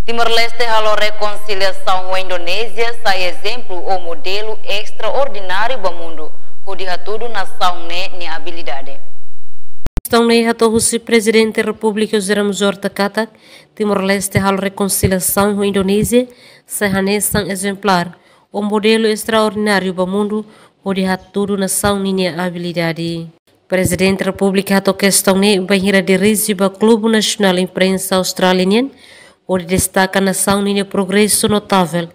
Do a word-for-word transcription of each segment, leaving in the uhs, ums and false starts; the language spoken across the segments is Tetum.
Timor-Leste halo rekonsiliasaun ho Indonézia sai ezemplu ou modelu estraordináriu ba mundu, hodi hatudu nasaun ne'e nia abilidade. Kestaun ne'e hato'o husi Prezidente Repúblika José Ramos Horta katak Timor-Leste halo rekonsiliasaun ho Indonézia sai hanesan ezemplár ou modelu estraordináriu ba mundu, hodi hatudu nasaun ninia abilidade. Prezidente Repúblika hato'o kestaun ne'e bainhira dirije ba Klubu Nasionál Imprensa Austrália nian, hodi destaka nasaun ninia progresu notavel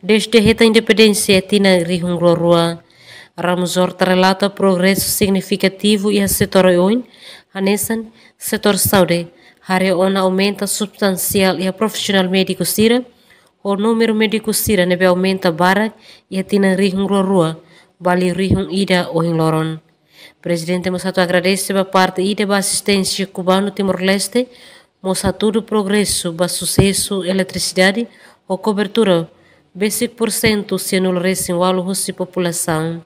dezde hetan independénsia iha tinan rihun rua rua. Ramos Horta relata progresu signifikativu iha setór oioin, hanesan setór saúde, haree ona aumenta substansiál iha profisionál médiku sira, ho númeru médiku sira ne'ebé aumenta barak iha tinan rihun rua rua ba liu rihun ida ohin loron. Prezidente mós hato'o agradese ba parte ida ba asisténsia kubanu Timor-Leste, mós hatudu progresu ba susesu eletrisidade ho kobertura besik pursentu sianulu resin ualu husi populasaun.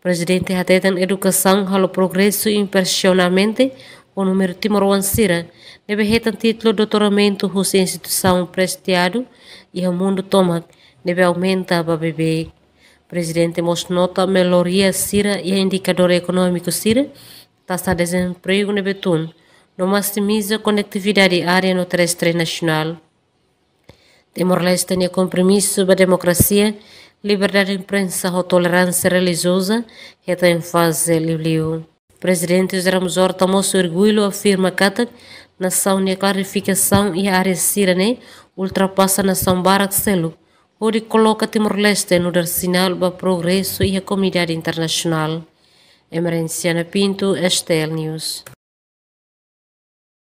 Prezidente hateten edukasaun halo progresu impresionante, ho númeru timoroan sira ne'ebé hetan títulu doutoramentu husi instituisaun prestiadu iha mundu tomak ne'ebé aumenta ba beibeik. Prezidente mós nota melloria sira iha indikadór ekonómiku sira, taxa dezempregu ne'ebé tun, no maximiza konektividade aérea no terrestre nasionál. Timor-Leste nia kompromisu ba demokrasia, liberdade imprensa ho toleránsia relijioza hetan énfaze liuliu. Prezidente José Ramos Horta mós orgullu afirma katak nasaun nia klarifikasaun iha área sira-ne'e ultrapasa nasaun barak seluk, hodi koloka Timor-Leste nu'udar sinál ba progresu iha komunidade internasionál. Emerenciana Pinto, S T L News.